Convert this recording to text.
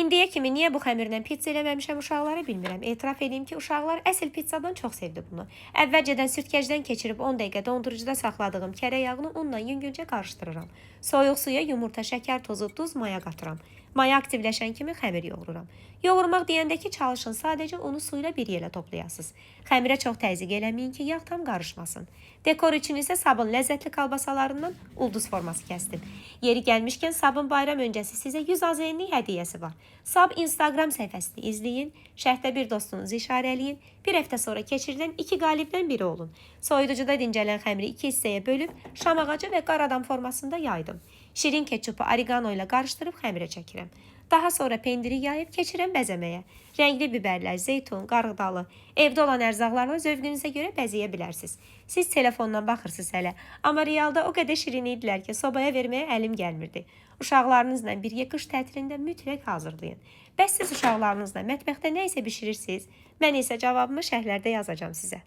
İndiyə kimi niyə bu xəmirlə pitsa eləməmişəm uşaqlara bilmirəm. Etiraf edeyim ki, uşaqlar əsl pitsadan çox sevdi bunu. Əvvəlcədən sütkəcdən keçirib 10 dəqiqə dondurucuda saxladığım kərə yağını unla yüngülcə qarışdırıram. Soyuq suya yumurta, şəkər tozu, duz, maya qatıram. Maya aktivləşən kimi xəmir yoğururam. Yoğurmaq deyəndə ki, çalışın sadəcə unu suyla bir yerə toplayasınız. Xəmirə çox təzyiq eləməyin ki, yağ tam qarışmasın. Dekor üçün isə sabun ləzzətli kalbasalarından ulduz forması kəsdim. Yeri gəlmişkən sabun bayram öncəsi sizə 100 AZN-lik hədiyyəsi var. Sab Instagram səhifəsini izləyin, şərhdə bir dostunuzu işarələyin. Bir həftə sonra keçirilən iki qalibdən biri olun. Soyuducuda dincələn xəmiri iki hissəyə bölüb şam ağacı və qar adam formasında yaydım. Şirin ketçupu oregano ilə qarışdırıb xəmirə çəkirəm. Daha sonra pendiri yayıb keçirəm bəzəməyə. Rəngli biberlər, zeytun, qarğıdalı, evdə olan ərzaqlarla zövqünüzə görə bəzəyə bilərsiniz. Siz telefondan baxırsınız hələ, amma realda o qədər şirin idilər ki, sobaya verməyə əlim gəlmirdi. Uşaqlarınızla birgə qış tətilində mütləq hazırlayın. Bəs siz uşaqlarınızla mətbəxdə nə isə bişirirsiniz? Mən isə cavabımı şərhlərdə yazacağam sizə.